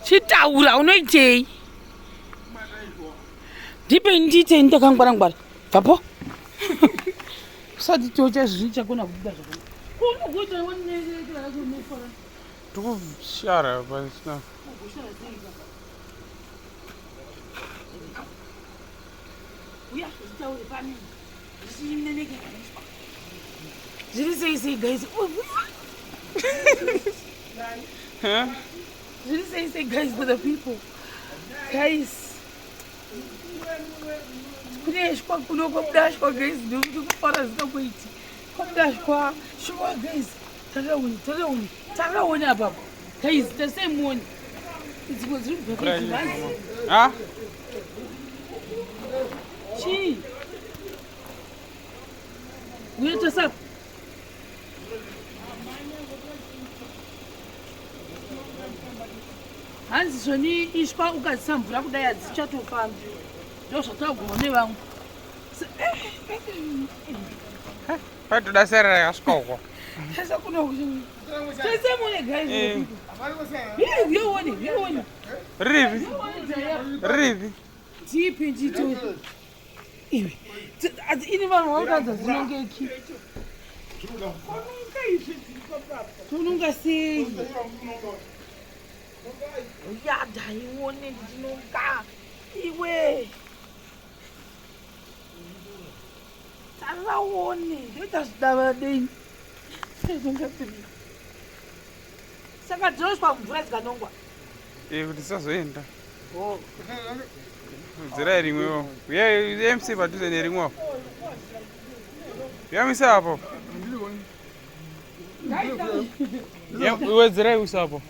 Chitaura unoitei? Ndipe ndiite ndakangwara ngwara. Bvapo. Usati tocha zvichagona kubuda zvakanaka. Kunokuita wonekera. Tikushara pasina. Zviri sei sei guys? Zviri sei sei guys for the people. Guys. Kuneshwa kuno kwabudashwa guys ndikufara zvikamboiti. Kwabudashwa shuwa guys. Tarauni tarauni tarauni apapo. Guys tasei muone. Dzimwe dziri kubva kudzimhanzi. Ah? Chii? Uye tasa. Hanzi zvoni ishwa ukadzisa mvura kudai hadzichatofambi. Ndozvataguma nevamwe. Patoda serera yakasvika uko. Tasa kuno. Tese mune guys. Eh. Here, uye uone, uye uone. Ripi? Ripi? Tipi ndito. Iwe. Ini vanhu vanotadza dzinongeki. Tononga sei? Yada ione ndinonga. Iwe. Taraone. Ndoita zvidava dei. Saka dzinoiswa mvura dzikanongwa. Eh, kuti tisazoenda. Oh. Dzirai rimwewo. Uyai MC padhuze nerimwewo. Yamisa apo. Wedzerai usa apo.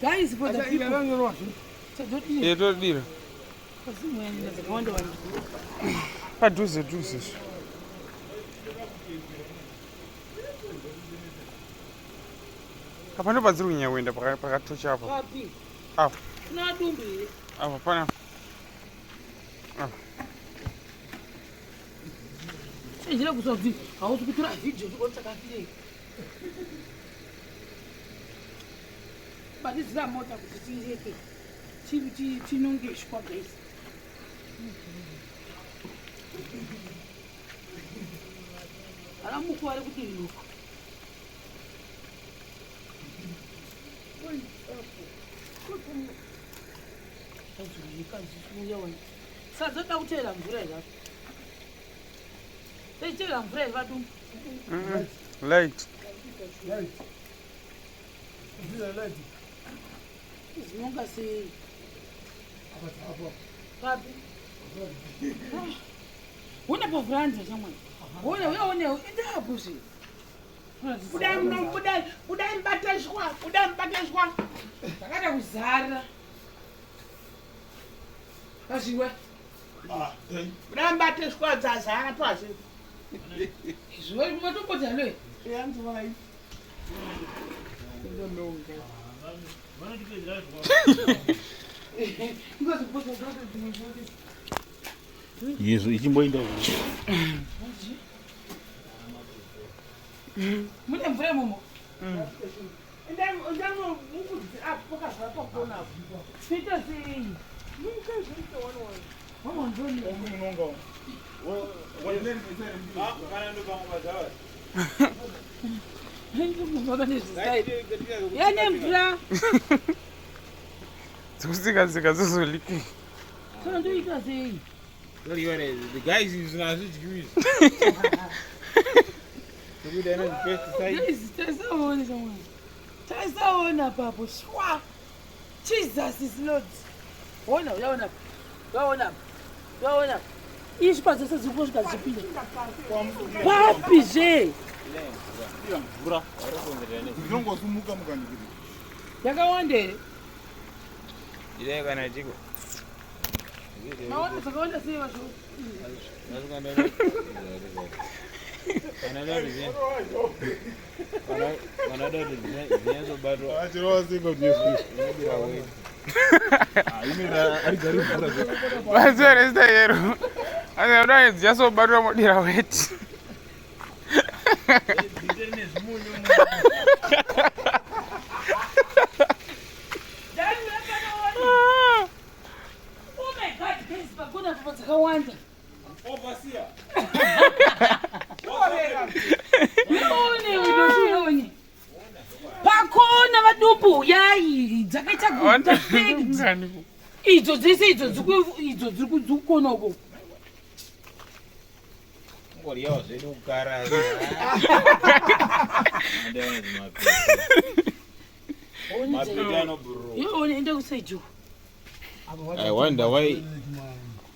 Guys, for the people. Tadodira. Eh, todira. Dzimwe dzakawanda wanda. Padhuze dhuze. Apa ndo padziri kunyanya kuenda pakatocha apo. Papi. Apa. Kuna dumbu here? Apa pana. Apa. Chenjera kusabvi. Hausi kutora video chakafirei. Batidzira mota kuti tireke. Tinongeshwa guys. Ana muku ari kuti inuka. Sadzoda kuteera mvura here apo? Tichiteera mvura here vadumbu? Light. Zinonga sei? Papi? Una pavhuranza shamwari. Una uya one enda apo zve. Budai muno, budai, budai mubateshwa, budai mubateshwa. Zvakada kuzara. Kazviwe. Budai mubateshwa dzazara pasi. Zviwe matomboti halo. Yanzwai. Izvo ichimboenda Mune mvura imomo. Endai mukudzi apo pakazara pakona apo. Toita sei? Muke zvoite one one. Mama ndoni. Yane mvura. Dzikutsika tsika dzozoliki. Saka ndoita sei? The guys is hazvidyiwi Tokuita inonzi pesticide. Guys, tasaona shamwari. Tasaona papo. Shwa. Jesus is Lord. Ona, uyaona. Uyaona. Uyaona. Ishwa dzese dziri kusvika dzichipinda. Papi zve? Ndinongosumuka mukandikiri. Yakawanda here? Idai kana chiko. Maona dzakawanda sei vacho? Kana doti dzinyatsobatwa Achirova singa kuti yesu. inobira weti. Imira arigari mvura. Vadziaresta yero. Asi dai dzichasobatwa modira weti. Dai mapanoona. Sopo yai dzakaita kuita packed. Idzo dzese idzo idzo dziri kudzikona uko. Ngoryawo zvedu kukara. Mapete anobhururu. Iwe enda kusejo. I wonder why.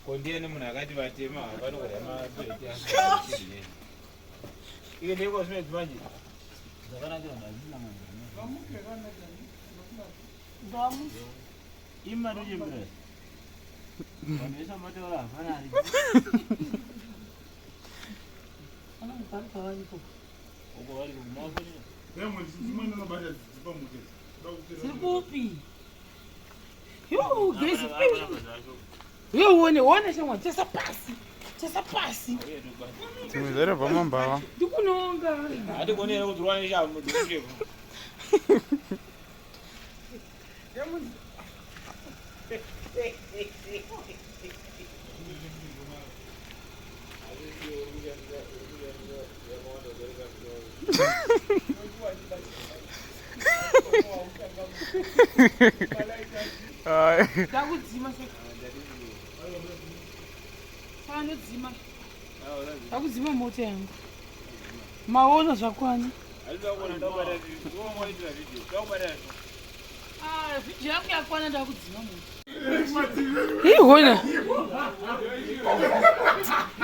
Kondiani munhu akati vatema havano kurya mapete. Iye ndiko zvino manje. Zvakanakira ndazvina manje. Ima ndochembera. Vanhu vese vamataura hapana ari. Uko vari kumafonera. Dziri kupi? Yo, guys. Yo, one, one shamwa, tesa pasi. Tesa pasi. Dzimwe dzarabva mambava. Ndikunonga. Hatigoni here kudzurwa neshamhu dzikuchepo. Ai. Ndakudzima se. Panodzima. Ndakudzima mota yangu. Maona zvakwana. Ah, video yangu yakwana ndakudzima mota. Ih, hona.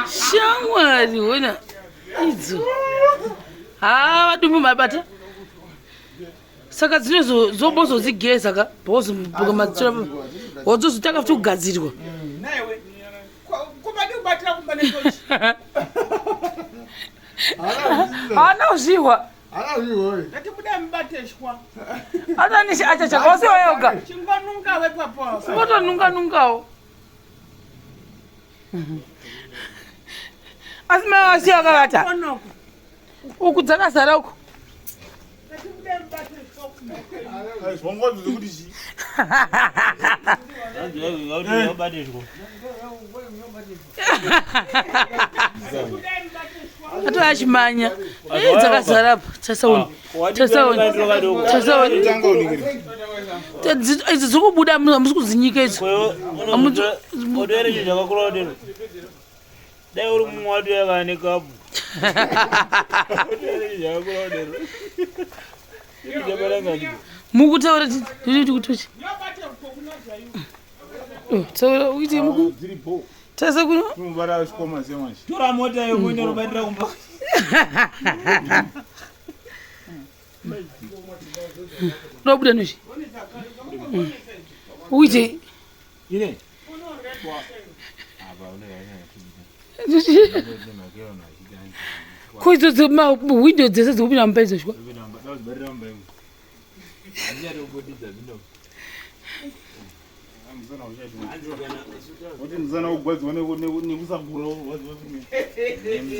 Shamwari hona. Idzo. Ha, vadumbu mabata. Saka dzinozobozodzigeza ka bozombuka matsura wodzozotanga futi kugadzirwa. Naiwe. Kubadi kubatira kumba netochi. Haana kuzvihwa. Ngati budai mubateshwa. Anonisha acha chakawasiwa yoga. Chingonunga wepapo. Kungotonunga nungawo. Asi mai vasiya vakavata. Konoko. Uku dzakazara uku. Ngati budai mubateshwa. Zvongonzi zvekuti chii? Vabatishwa. Budai mubateshwa. Atova achimanya. Eh, dzakazara apa. Tasaoni. Tasaoni. Tasaoni. Tanga unikiri. Idzi dziri kubuda hamusi kudzinyika idzi. Otoere chinhu chakakura kudero. Dai uri mumwe watoya kana nekapu. Otoere chinhu chakakura kudero. Chinhu chakarangani. Mukutaura ndinoti kutochi. Yobate uko kuna zvaiwo. Taura uite muku. Dziripo. Tasa kuno. Tinobara chikoma semanje. Tora mota yako uende unobatira kumba. Unobuda nozvi. Uite. Ine. Ko idzo dzemahwindo dzese dzikupinda mumba idzo shwa. Kuti muzana kugwadziwa nekusakura urwadziwa.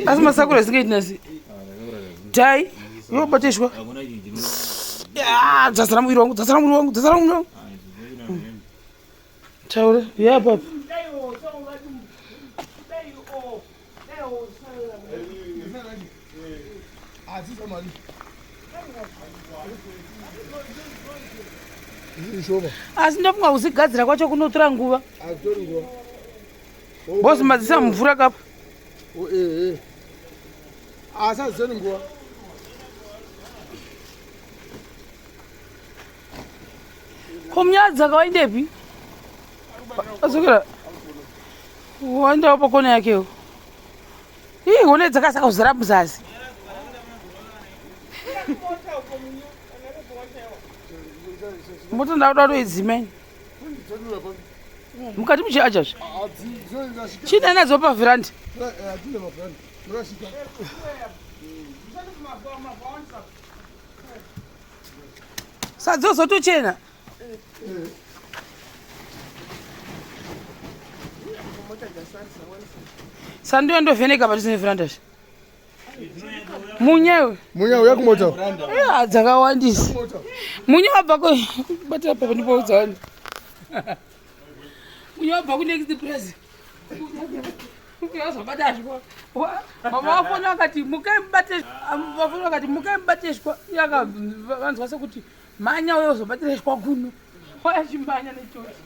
Asi masakura asingaiti nasi. Dai. Unobatishwa. Hakuna chinhu chino. Ah, dzasara muviri wangu, dzasara muviri wangu, dzasara muviri wangu. Taura, ya papa. Dai o so vadumbu. Dai o. Dai o so. Asi ndofunga kuzigadzira kwacho kunotora nguva. Boss madzisa mvura kapa. Asaziseni nguva. Ko munyadzi akawaendepi? Adzokera. Waendawo pakona yakewo. Ii hone dzakasaka kuzara muzasi. Mota ndakuda kutoidzima ini. Mukati muchiachazve. Chine nadzo pavherandi. Sadzozotochena. Sandiyo ndovheneka padhuze nevheranda zve. Munyewe. Munya uya kumota. Ya dzakawandisa. Munye wabva ku batira pepa ndipo dzawanda. Munye wabva ku next press. Uyazobatashwa. Mama wafona akati mukai mubate, vafona akati mukai mubateshwa. Yaka vanzwa sekuti manya uyo uzobatireshwa kuno. Wayachimanya nechochi.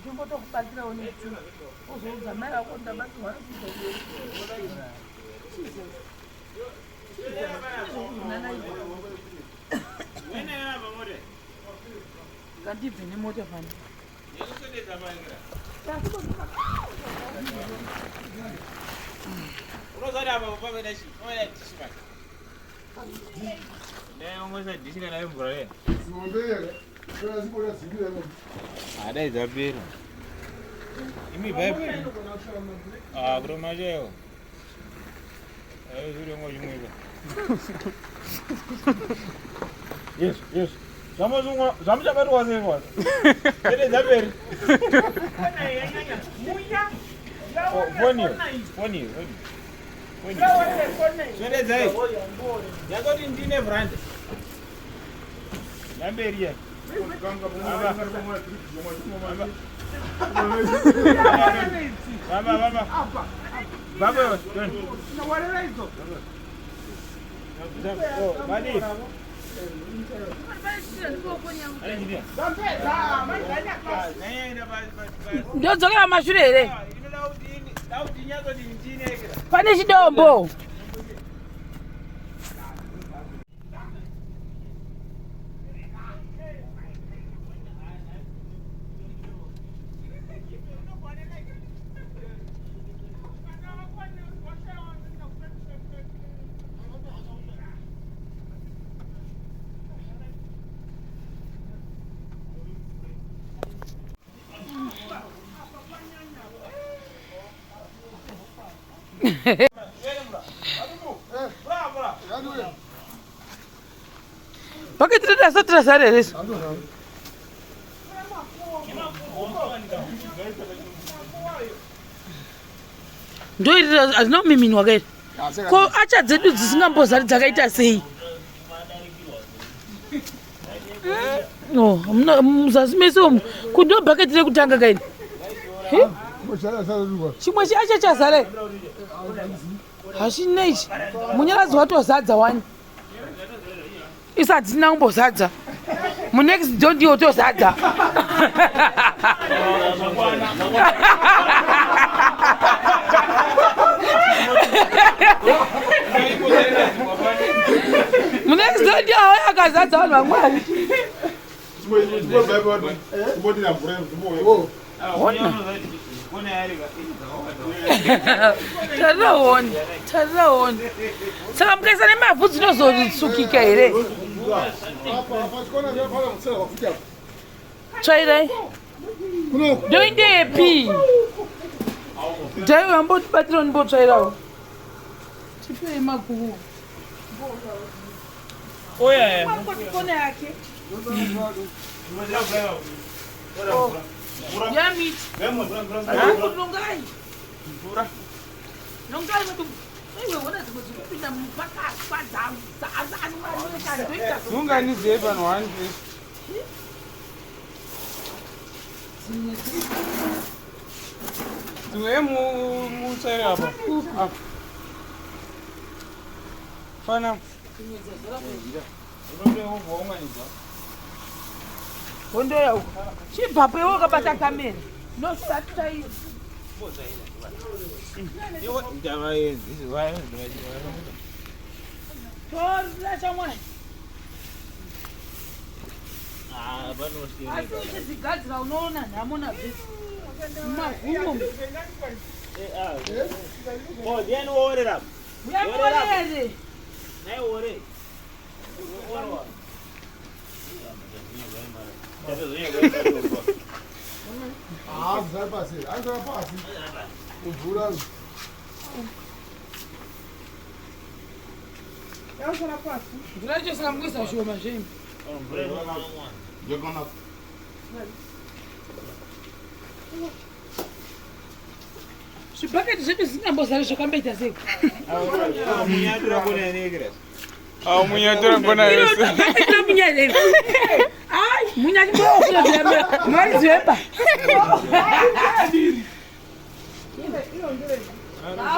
Ndimbotokubatsirawo nechi. Uzoudza mai vako ndabatsirwa. Jesus. Ngandibve nemota pano. Adai dzapera. Imi bhaipi. Ah, kuroma chaiwo. Ayo zvirongo chimweka. Yes, yes. Zvamuchabatwa sei kwacho? Ede dzaperi. Foni iyo, foni iyo, foni. Swededzai. Yakoti ndine brand. Namberi iya. Baba, baba. Baba, twende. Madi. Ndodzokera mashure here? Pane chidombo. Paketi redu asati razara here izvo? Ndoiri hazvina kumiminwa kairi. Ko acha dzedu dzisingambozari dzakaita sei? No, muzasi mese umu kundo bhaketi rekutanga kaini. Chimwe chiacha chazara hachina ichi. Munyaradzi watozadza wani. Isu hatina kumbozadza. Munext door ndiyo tozadza. Munext door ndiyo akazadza vanhu vamwari. Tarira uone, tarira uone. Saka mukaisa nemavhu dzinozotsukika here? Tsvairai. Ndoindepi? Dai wambotibatsira ndimbotsvairawo. Tipei maguwo. Oya. Kona yake. Yamiti. Nongai. Nongai madumbu. Iwe wona dzimwe dzikupinda mupakaswa dzandoita. Unganidzei pano one please. Dzimwe mutsvaire apa. Apa. Fana. Hondoya uko. Chibvapo iwe wakabata kamera. Nosatsaira. Tora shamwari. Asi uchidzigadzira unoona nhamo nabvisi. Mumavhu umu. Uyamuorere. Mvura yacho isingamwisa shoma shame. Zvibhaketi zvedu zvisingambozari zvakamboita sei? Awo munyatora kona yese. Bhaketi ramunyarere. Ai. Munyachimboofuna mwarizvemba.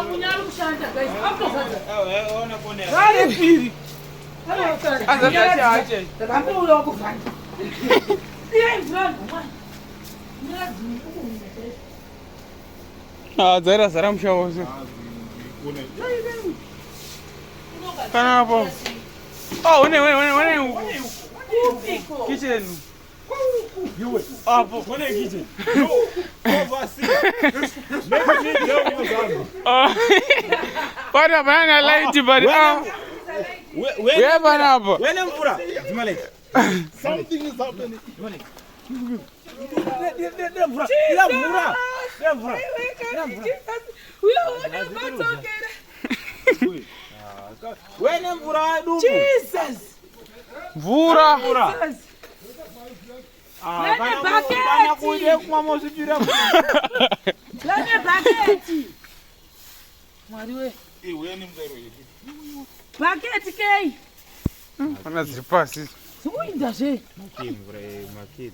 Munya ari kushanda guys. Akutofadza. Vari piri. Azatachache. Ndakambouya wakuvhanda. Iye mvura mwana. Ah, dzaira zara musha wose. Kana apo. Oh, une une une une uku. Kupiko. Kitchen. Apo. Kone kitchen. Oversee. Maybe need Ah. Pana pana light but ah. Uya pana apo. Wene mvura. Dzima light. Something is happening. Dira mvura. Dira mvura. Dira mvura. Uyaona vatokera. Wene mvura dumbu. Jesus. Mvura. Mvura. Jesus. Ah, Wene kana bucket. kana kuide kumwa mosvipira mvura. Lane bhaketi. Mwari we. Bhaketi kei. Pana dziri pasi. Zikuinda zve.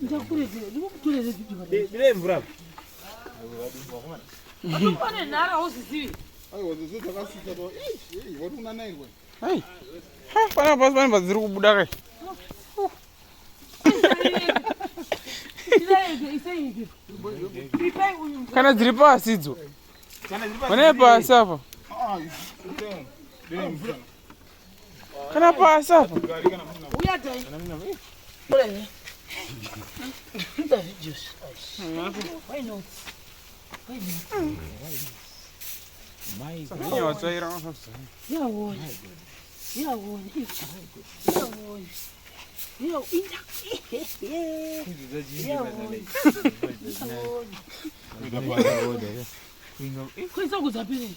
Ndakuregera, ndikukutorere video. Dira mvura. Pane nhara uzizivi. Aiwa, zvezvo dzakasisa to. Ei, ei, wati unanairwa. Hey. Ha, pana pasi pane padziri kubuda kai. Isai isai. Ipai uyu. Kana dziri pasi idzo. Kana dziri pasi. Pane pasi apa. Ah, dei mvura. Kana pasi apa. Uya dai. Ore. Ita videos. Why not? Why not? Nyawatsvaira mafafisa. Yawona. Yawona. Yawona. Yo, inda. Yawona. Yawona. Kuisa kudzapiri.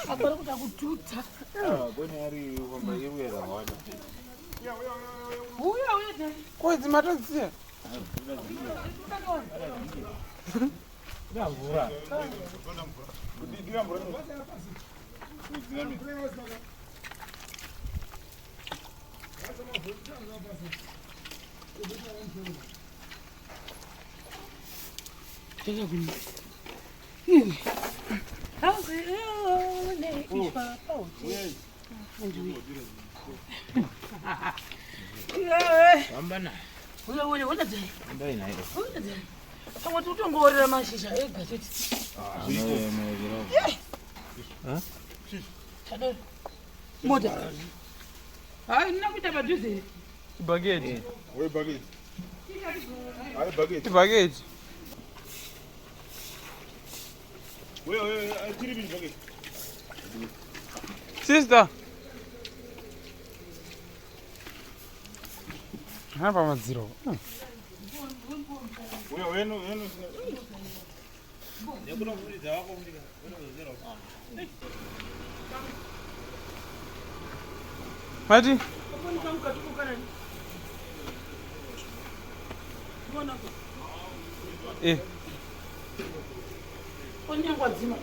Apara kuda kututa. Uya uya dai. Ko dzimatodziya. Uya uya uya dai. Uya dai. Pamwe tikutongoorera mashizha ega chete. Chadoro. Mota. Hayi ndina kuita padhuze here. Chibhaketi. Wei bucket. Ai bucket. Chibhaketi. Wei wei, tiri bini bucket. Sister. Hapa madziro. Wei wenu wenu. Mati. Eh. Onyangwa dzima.